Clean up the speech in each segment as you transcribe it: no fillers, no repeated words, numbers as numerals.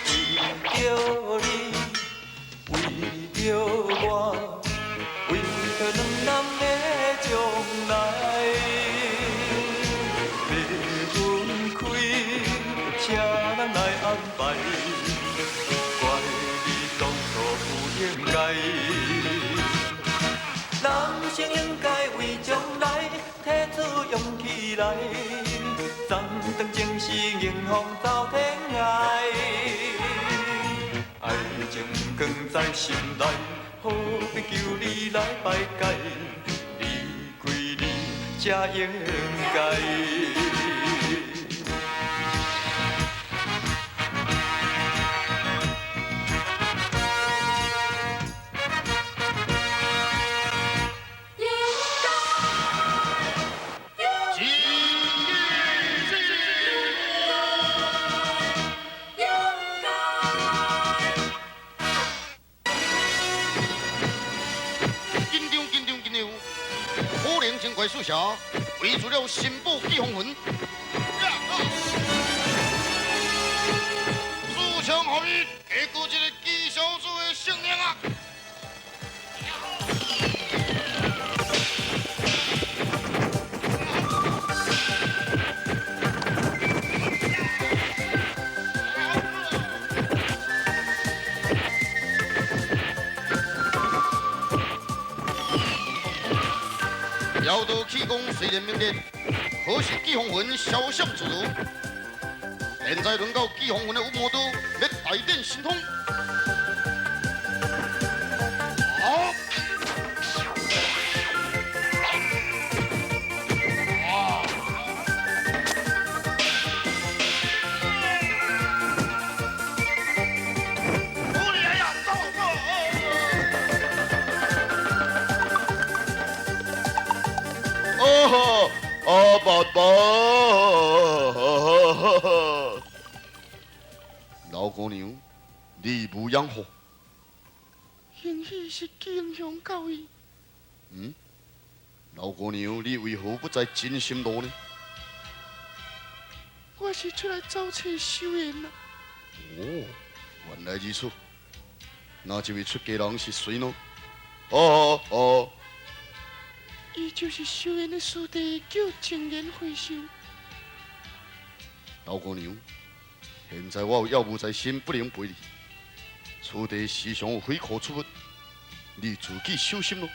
為著你，為著我，為著兩人的將來，欲分開，誰人來安排？怪你當初不應該。人生應該為將來，提出勇氣來，斬斷情絲，迎風走天涯。愛情藏在心內，何必求你來排解？離開你才應該。緊張緊張緊張！可能真怪事啥，圍住了新寶季風雲。四強合一，結果這個紀小子的性命啊！妖道氣功雖然明烈，可惜季風雲消閃自如。現在輪到季風雲的五魔刀欲大展神通。好！好厲害呀！走走！哦，阿爸爸，老姑娘，你無養好？興許是紀英雄教伊。嗯？老姑娘，你為何不在真心路呢？我是出來走冊修緣啊。哦，原來如此。那這位出家人是誰呢？哦哦。伊就是修緣的師弟，叫淨言和尚。老姑娘，現在我有要務在身，不能陪你。此地時常有匪徒出沒，你自己小心囉。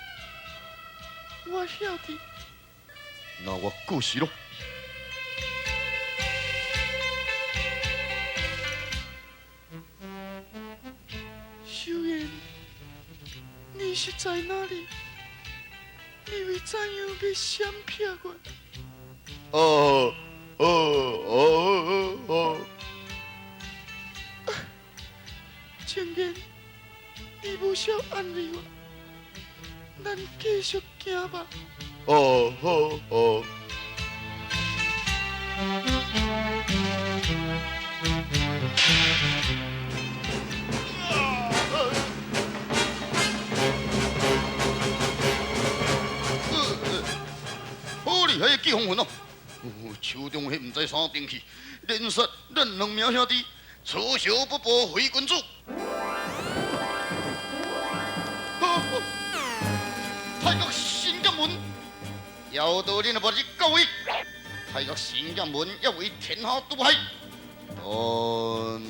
我曉得。那我告辭囉。修緣，你是在哪裡？你會怎樣欲閃避我？哦哦哦哦！淨言，你無需安慰我，咱繼續行吧。哦哦哦！好厲害的季風雲哦！手中彼毋知啥兵器，連殺咱兩名兄弟，此仇不報非君子。太岳神劍門，妖道恁的末日到位。太岳神劍門要為天下獨害。嗯，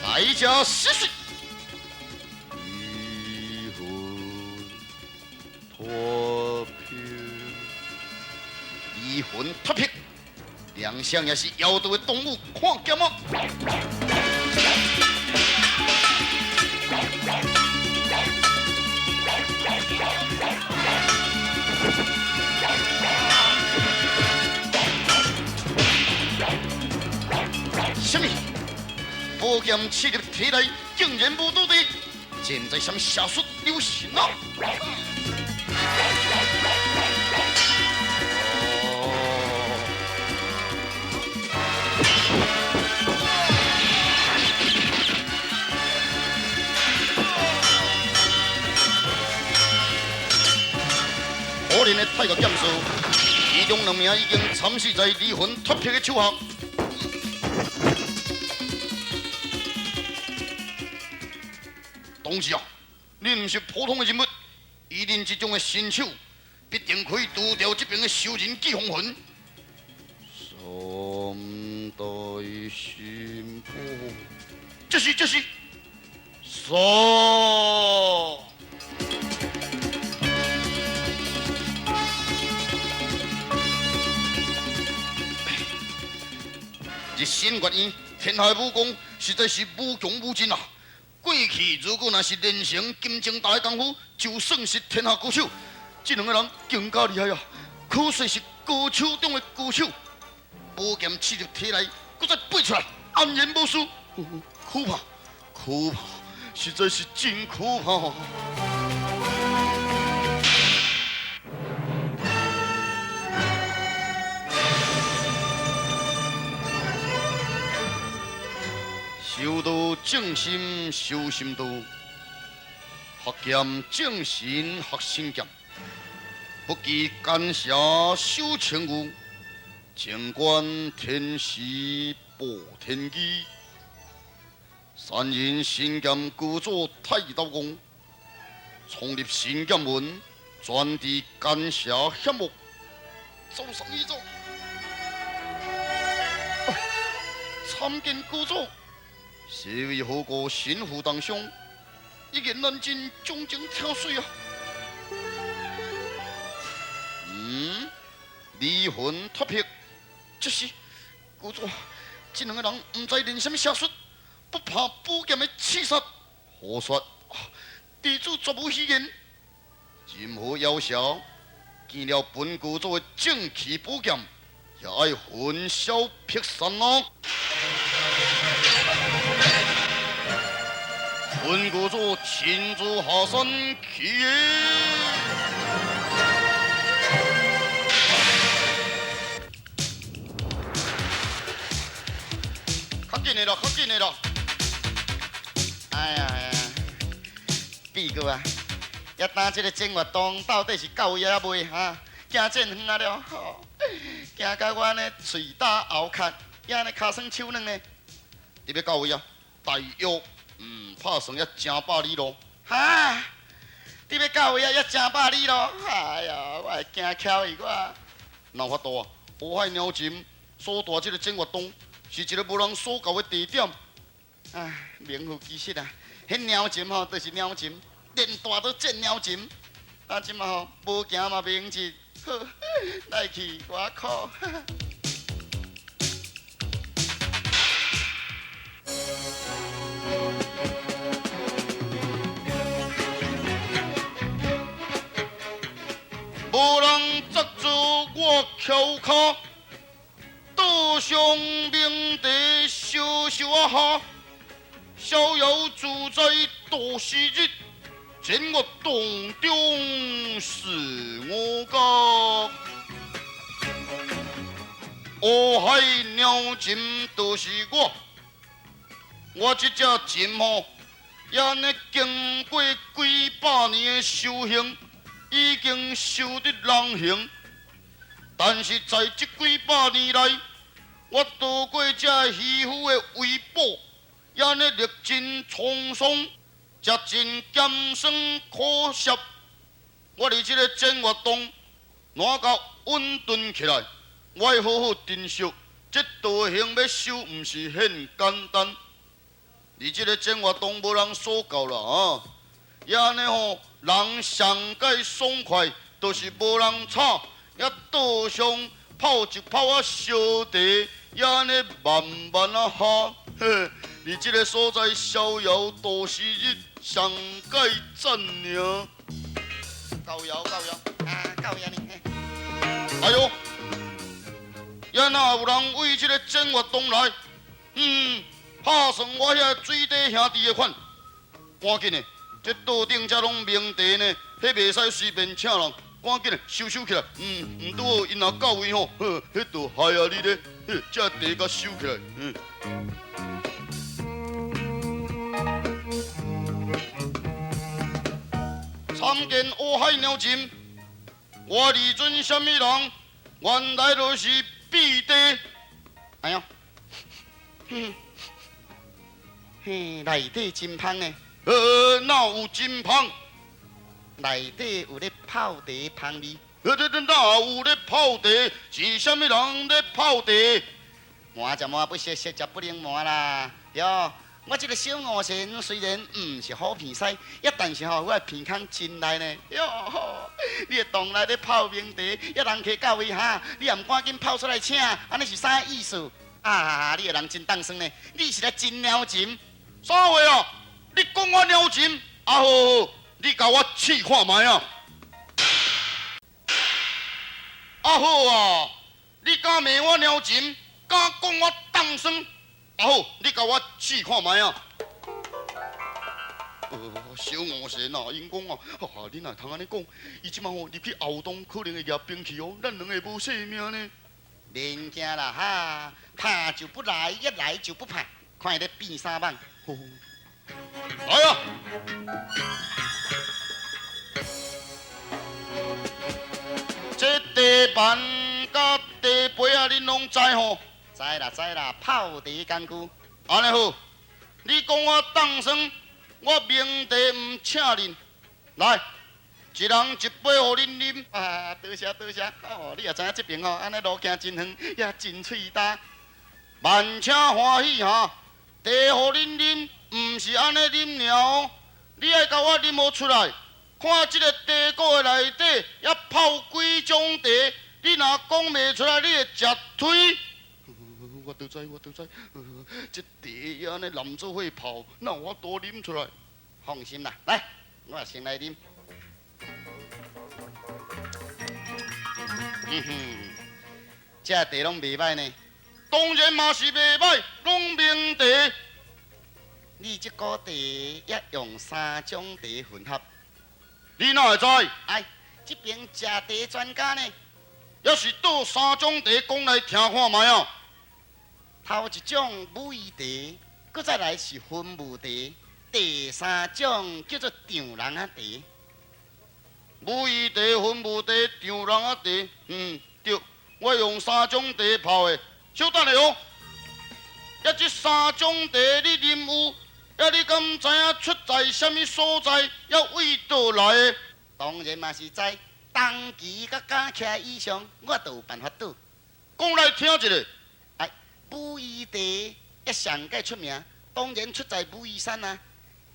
大家试试。离魂脱魄，离魂脱魄，两相也是妖道的动物，看剑吗？什么？宝剑刺入體內，竟然無倒地，這毋知啥物邪術有神啊！憐的泰國劍士，其中兩名已經慘死在離魂脫魄的手下。同志啊，你毋是普通的人物，以恁這種的身手，必定可以除掉這邊的仇人季風雲。三代新婦，這是這是，殺！日新月異，天下武功實在是無窮無盡啊！過去如果若是練成金鐘罩的功夫，就算是天下高手。這兩個人更加厲害啊！可說是高手中的高手。寶劍刺入體內，閣再拔出來，安然無事。可怕，可怕，實在是真可怕。修道正心修心道，學劍正神學神劍，不計干涉守清義，靜觀天時布天機。三人神劍高祖太刀公，創立神劍門，專治奸邪險惡，走上一走，參見高祖。是為何故身負重傷，一言難盡，種種聽水啊！嗯，離魂脫魄，這是高祖，這兩個人毋知練什麼邪術，不怕寶劍的刺殺。胡說！弟子絕無虛言。任何妖邪見了本高祖的正氣寶劍，也愛魂消魄散咯。本高祖親自下山去。較緊的啦，較緊的啦！哎呀呀，畢哥啊，也當這個正月洞到底是到位啊未？哈，行這遠啊了，行到我呢喙焦喉渴，也呢跤酸手軟呢。你欲到位啊？大約。拍算也成百里路。哈！你欲到位啊？也成百里路。哎呀，我會驚翘去我。哪有法度啊？烏海鳥禽所住這個正月洞，是一個無人所到的地點。啊，名副其實啊！彼鳥禽吼，就是鳥禽，連大都戰鳥禽。啊，這馬吼無行嘛明日，好，來去我苦。無人執做我蹺跤，道上明茶燒燒啊哈，逍遙自在度時日，正月洞中是我家。烏海鳥禽就是我，我這隻禽吼，也按呢經過幾百年的修行。已經修得人形，但是在這幾百年來，我渡過這漁夫的圍捕，也按呢歷盡滄桑，食盡鹹酸苦澀。我佇這個正月洞，攏共穩頓起來，我會好好珍惜。這道行欲修，毋是遐簡單。佇這個正月洞無人所教啦啊！也按呢吼，人上蓋爽快，就是無人吵。也桌上泡一泡仔燒茶，也按呢慢慢仔喝。嘿，佇這個所在逍遙度時日，上蓋讚爾。夠搖夠搖啊，夠搖呢！哎喲，也若有人為這個正月洞來？拍算我遐水底兄弟的款，趕緊的。這桌頂這攏明茶呢，彼袂使隨便請人，趕緊收收起來。毋拄好𪜶若到位吼，呵，彼就害啊你咧。這茶共收起來。參見烏海鳥禽，我二尊啥物人？原來就是蜮茶。哎喲，哼，嘿，內底真芳呢。哪有真芳？內底有咧泡茶芳味。這哪有咧泡茶？是啥物人咧泡茶？瞞就瞞不識，識就不能瞞啦。喲，我這个小五仙雖然毋是好鼻師，抑但是吼，我的鼻孔真利呢。喲，你的洞內咧泡茗茶，抑人客到位哈，你也毋趕緊泡出來請，按呢是啥意思？啊，你个人真當酸呢，你是來真鳥情？啥話啊？你講我鳥情？啊好好，你共我試看覓啊！啊好啊，你敢罵我鳥情，敢講我當酸？啊好，你共我試看覓啊！小五仙啊，𪜶講啊，啊，你若會通按呢講，伊這擺吼入去後洞，可能會舉兵器哦，咱兩个無性命呢。免驚啦哈，怕就不來，一來就不怕，看伊咧變啥蠓。來啊！這茶盤佮茶杯啊，恁攏知吼？知啦知啦，泡茶工具。按呢好，你講我當酸，我茗茶毋請恁，來，一人一杯予恁啉。啊，多謝多謝。哦，你也知影這爿吼，按呢路行真遠，也真喙焦。萬請歡喜哈，茶予恁啉，毋是按呢啉爾哦，你愛共我啉予出來，看這个茶壺的內底猶泡幾種茶，你若講袂出來，你會食推。我都知，我都知，這茶按呢淋做伙泡，哪有法度啉出來？放心啦，來，我先來啉。嗯哼，這茶攏袂䆀呢。當然嘛是袂䆀，攏茗茶。你這股茶也用三種茶混合，你哪會知？哎，這爿食茶專家呢？猶是佗三種茶講來聽看覓啊？頭一種武夷茶，閣再來是雲霧茶，第三種叫做丈人仔茶。武夷茶、雲霧茶、丈人仔茶，嗯，對，我用三種茶泡的。稍等下哦，抑這三種茶你啉有，抑你敢知影出在啥物所在，抑為佗來的？當然嘛是知，東芪佮加起來以上，我都有辦法倒。講來聽一下。哎，武夷茶抑上蓋出名，當然出在武夷山啊。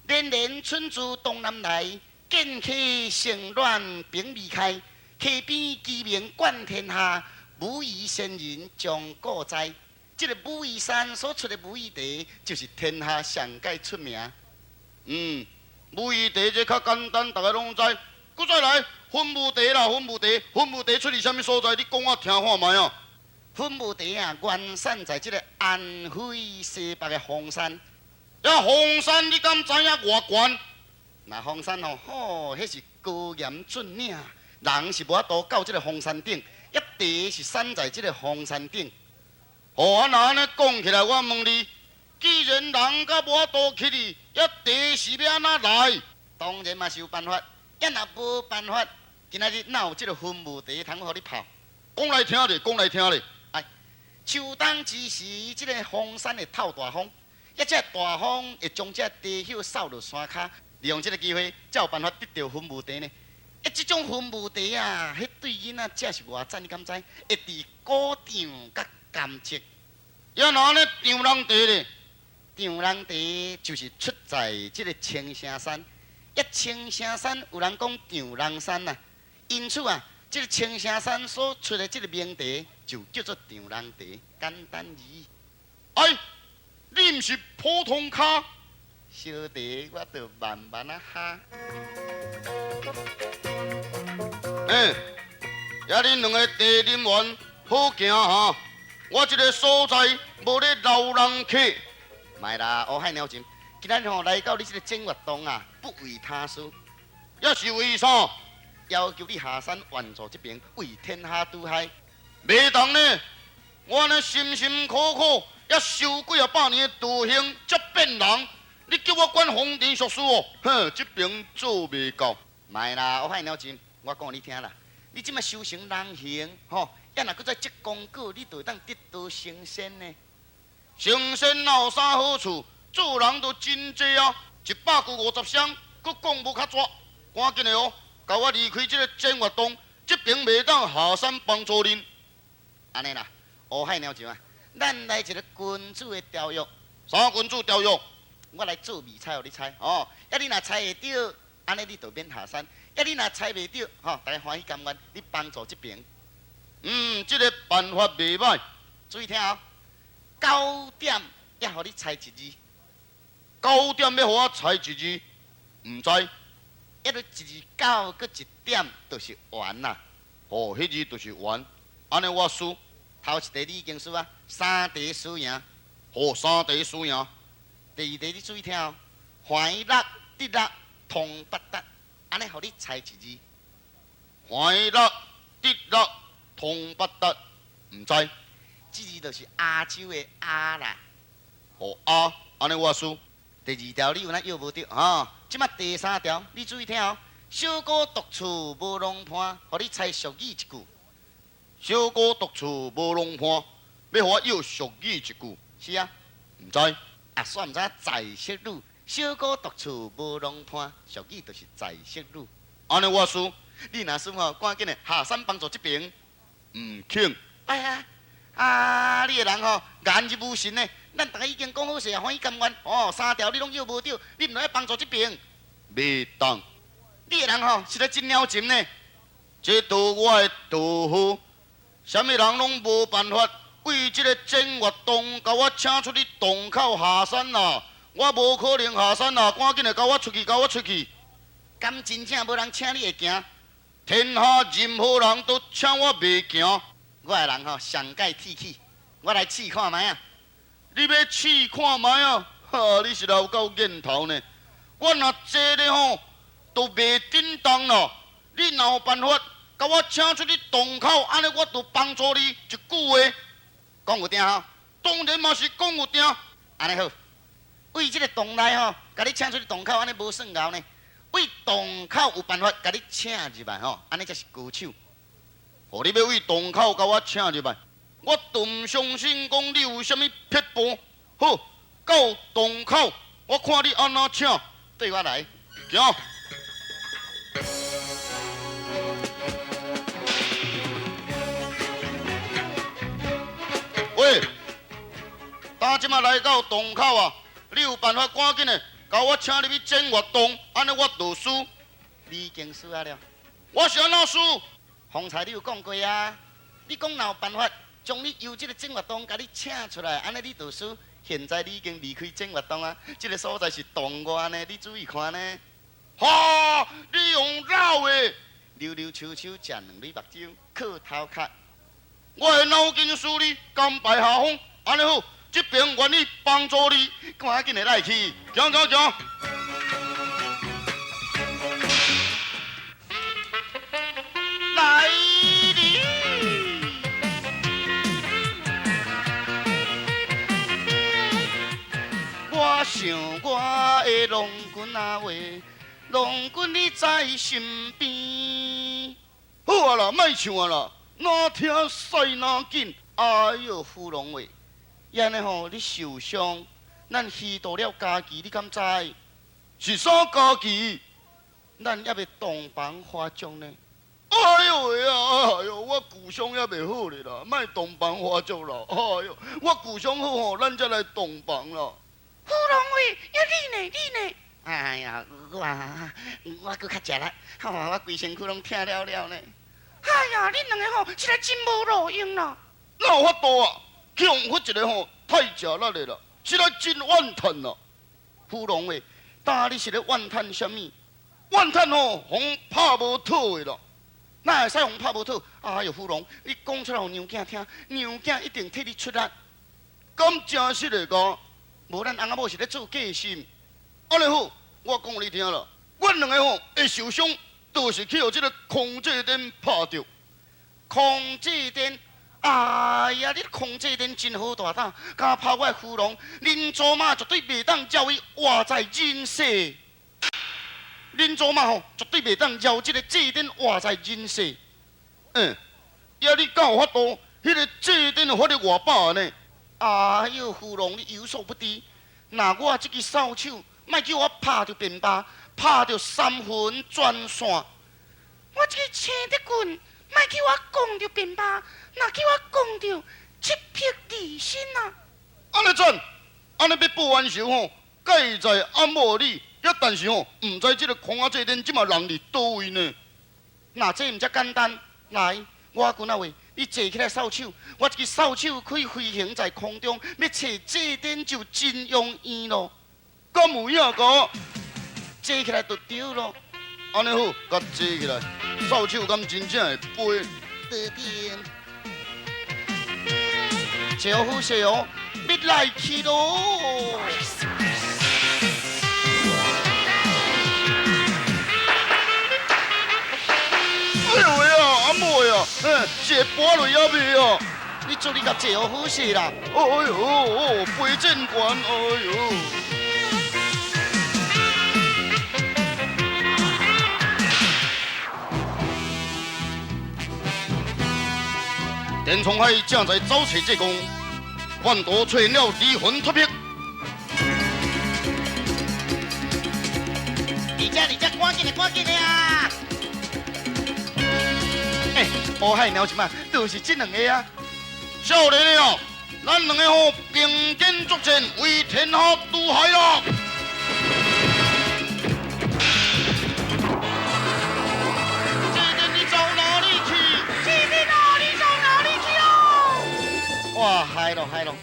年年春自東南來，見客成暖冰未開，溪邊雞鳴冠天下，武夷仙人將故知。這个武夷山所出的武夷茶，就是天下上蓋出名。嗯，武夷茶這較簡單，逐个攏知。閣再來，雲霧茶啦，雲霧茶，雲霧茶出佇啥物所在？你講我聽看覓啊？雲霧茶啊，原產在這个安徽西北的黃山。遐黃山你敢知影偌懸？那黃山吼，吼，彼是高岩峻嶺，人是無法度到這个黃山頂，抑茶是產在這个黃山頂。哦，啊，若按呢講起來，我問你，既然人較無法度去哩，遐茶是欲按怎來？當然嘛是有辦法，抑若無辦法，今仔日哪有這个雲霧茶通予你泡？講來聽咧，講來聽咧。哎，秋冬之時，這个黃山會透大風，抑這大風會將這茶葉掃落山跤，利用這个機會，才有辦法得著雲霧茶呢。欸，這種雲霧茶啊，彼對囡仔食是偌讚，你敢知？會治鼓脹佮甘蔗。抑若按呢丈人茶咧？丈人茶就是出在這个青城山。抑青城山有人講丈人山啊，因此啊，這个青城山所出的這个茗茶就叫做丈人茶，簡單而已。哎，你毋是普通跤？小茶我就慢慢仔喝。欸，遐恁兩个茶啉完，好行哈。我這个所在無咧留人客。莫啦，烏海鳥情，今仔日吼來到你這个正月洞啊，不為他事，抑是為啥？要求你下山援助這爿，為天下拄害。袂當呢，我按呢辛辛苦苦，抑修幾仔百年的道行，才變人。你叫我管紅塵俗事哦，哼，這爿做袂到。莫啦，烏海鳥情，我講予你聽啦。你這馬修成人形，吼，抑若閣再積功果，你就會當得道成仙呢。成仙哪有啥好處？做人都真濟啊，100句50雙，閣講無較逝。趕緊的哦，共我離開這个正月洞，這邊袂當下山幫助恁。按呢啦，烏海鳥上啊，咱來一个君子的條約。啥君子條約？我來做謎猜，予你猜哦。啊，你若猜會著，按呢你就免下山；啊，你若猜袂著，吼，大家歡喜甘願，你幫助這邊。嗯，這个辦法袂䆀。注意聽哦，9點猶予你猜一字。9點欲予我猜一字，毋知。抑你一字九，閣一點，就是完啦。哦，彼字就是完。按呢我輸。頭一題你已經輸啊，三題輸贏。哦，三題輸贏。第二題你注意聽哦，懷樂得樂通不達，按呢予你猜一字。懷樂得樂通不達，毋知。這字就是亞洲的亞啦。哦，亞，按呢我輸。第二條你有哪約無著？吼，這馬第三條你注意聽哦。小姑獨處無狼伴，予你猜俗語一句。小姑獨處無狼伴，欲予我約俗語一句。是啊，毋知。啊，煞毋知在色女。小姑獨處無狼伴，俗語就是在色女。按呢我輸，你若輸吼，趕緊的下山幫助這邊。毋肯。哎呀，啊，你的人吼，言入無信呢。咱逐家已經講好勢，歡喜甘願。哦，三條你攏約無著，你毋來幫助這邊。袂當。你的人吼，實在真了情呢。這都我的道好，啥物人攏無辦法，為這个正月洞，共我請出去洞口下山啦。我無可能下山啦，趕緊的共我出去，共我出去。敢真正無人請你會行？天下任何人都請我袂行。我的人吼，上蓋鐵齒，我來試看覓啊！你欲試看覓啊？哈！你實在有夠癮頭呢！我若坐咧吼，都袂振動啦。你若有辦法，共我請出去洞口，按呢我就幫助你一句話。講有定吼？當然嘛是講有定。按呢好，為這个洞內吼，共你請出去洞口，按呢無算𠢕呢。為洞口有辦法，共你請入來吼，按呢才是高手。哦，你欲為洞口共我請入來？我都毋相信講你有啥物撇步。好，到洞口，我看你按怎請。對我來，行。喂，當這馬來到洞口啊，你有辦法趕緊的，共我請入去正月洞，按呢我就輸。你已經輸啊了。我是按怎輸？方才你有講過啊，你講若有辦法將你由這个正月洞共你請出來，按呢你就輸。現在你已經離開正月洞啊，這个所在是洞外呢，你注意看呢。哈！你用繞的，溜溜秋秋食兩粒目睭，靠頭殼。我的腦筋輸你，甘拜下風。按呢好，這邊願意幫助你，趕緊的來去，行行行。來哩！我想我的郎君啊喂，郎君你在身邊。好啊啦，莫唱啊啦，哪聽使哪緊。哎喲，芙蓉喂，按呢吼，你受傷，咱虛度了家己，你敢知？是啥家己？咱猶未洞房花燭呢。哎喲喂啊！哎喲，我舊傷猶袂好咧啦，莫洞房花燭啦！哎喲，我舊傷好吼，咱才來洞房啦。芙蓉喂，呀你呢？你呢？哎呀，我我閣較食力，吼，我規身軀攏疼了了呢。哎呀，恁兩个吼，實在真無路用啦。哪有法度啊？去予罰一个吼，太食力的啦，實在真怨嘆啦。芙蓉喂，當你是咧怨嘆啥物？怨嘆吼，予拍無討的啦。哪會使予拍無討？哎喲，芙蓉，你講出來予娘囝聽，娘囝一定替你出力。敢真實的講？無咱翁仔某是咧做假心。按呢好，我講予你聽啦。阮兩个吼會受傷，就是去予這个空濟電拍著。空濟電，哎呀，你空濟電真好大膽，敢拍我的芙蓉，恁祖媽絕對袂當饒伊活在人世。恁祖媽吼絕對袂當饒這个濟電活在人世。嗯，呀，你敢有法度？彼个祭典的法力偌百呢？哎哟，芙蓉，你有所不知，若我这支扫帚，莫叫我拍著便巴，拍著三魂全散。我这支青竹棍，莫叫我讲著便巴，若叫我讲著七魄离身啊！按呢怎？按呢欲报冤仇吼，盖在阿母你，也但是吼，毋知这个空仔祭典这马人伫佗位呢？若这毋遮简单，来，我讲仔话，你坐起来扫帚，我这支扫帚可以飞行在空中，欲揣祭典就真容易咯。敢有影共？坐起来就对咯。按呢好，共坐起来，扫帚敢真正会飞？对对。坐好势哦，欲来去咯。哎呦喂啊，阿母呀，是会跋落犹未啊？你祝你共坐好势啦。哎呦哦，飞真悬，哎呦！田沧海正在走揣济公，半途出现了离魂脱魄。伫遮伫遮，赶紧的赶紧的啊！欸，乌海鸟一马，就是这两个啊！少年的哦，咱两个吼并肩作战，为天下除害啦！这边你走哪里去？这边啊，你走哪里去哦？哇，害咯害咯！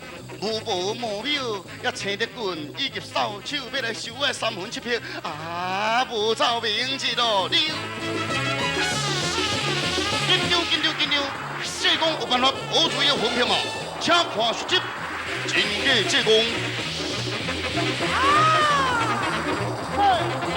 牛婆母庙，也青竹棍以及扫帚，欲来收我的三魂七魄，啊，无走明日咯！你紧张紧张紧张！济公有办法保住伊的魂魄吗？请看续集，真假济公。啊！